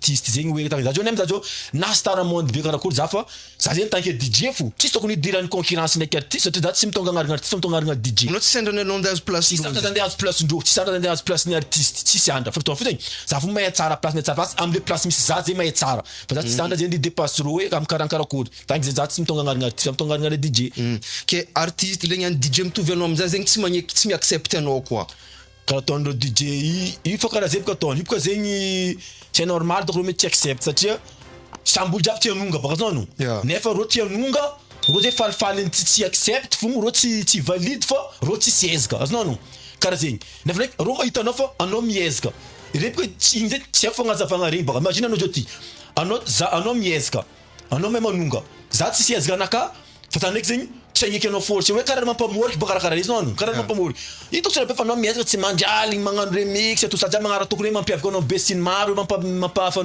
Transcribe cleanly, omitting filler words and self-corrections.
artiste zegny hoe za zao nem za zao na star monde be karakory za, fa za zegny tant que DJ fo tsisy tokony hidirany concurrence ndraiky artiste, satria za tsy mitonga agnarana artiste, mitonga agnarana DJ. Anao tsy sendrany anao andeha azo place. Tsisy andra za andeha azo place-ndreo, tsisy andra za andeha azo place-ny artiste, tsisy andra fa fotoana fotsiny za fo mahay tsara place, mahay tsara place amle place misy za zay mahay tsara, fa za tsisy andra zay andeha dépasse reo hoe amy karankarakory tant que za tsy mitonga agnarana artiste, mitonga agnarana DJ. Ke artiste le niany DJ mitovy anao amizay zegny tsy magneky, tsy miaccepte anao koa. Karaha ataondreo DJ io fa karaha zay boka ataony io boka zegny, c'est normal donc reo mety tsy accepte satria samby olo jiaby tia hanonga baka zao no. Nefa reo tia hanonga, reo zay falifaly tsy tsy accepte fogna reo, tsy valide fa reo tsisy ezaka azonao no karaha zegny, nefa ndraiky reo mahita anao fa anao miezaka regny boka tsy igny zay tsy haiko fagnazavagna regny baka. Imagine anao zao ty, anao za, anao miezaka, anao mahay manonga, za tsisy ezaka anaka, fa za ndraiky zegny tsy agneky anao force hoe karaha mampamoriky baka raha karaha izy no karaha mampamoriky hitako tsara be fa anao miezaka tsy mandry aligny magnano remix, tout ça jiaby magnara tokony hoe mampiavaka anao be sy ny maro mampahafa.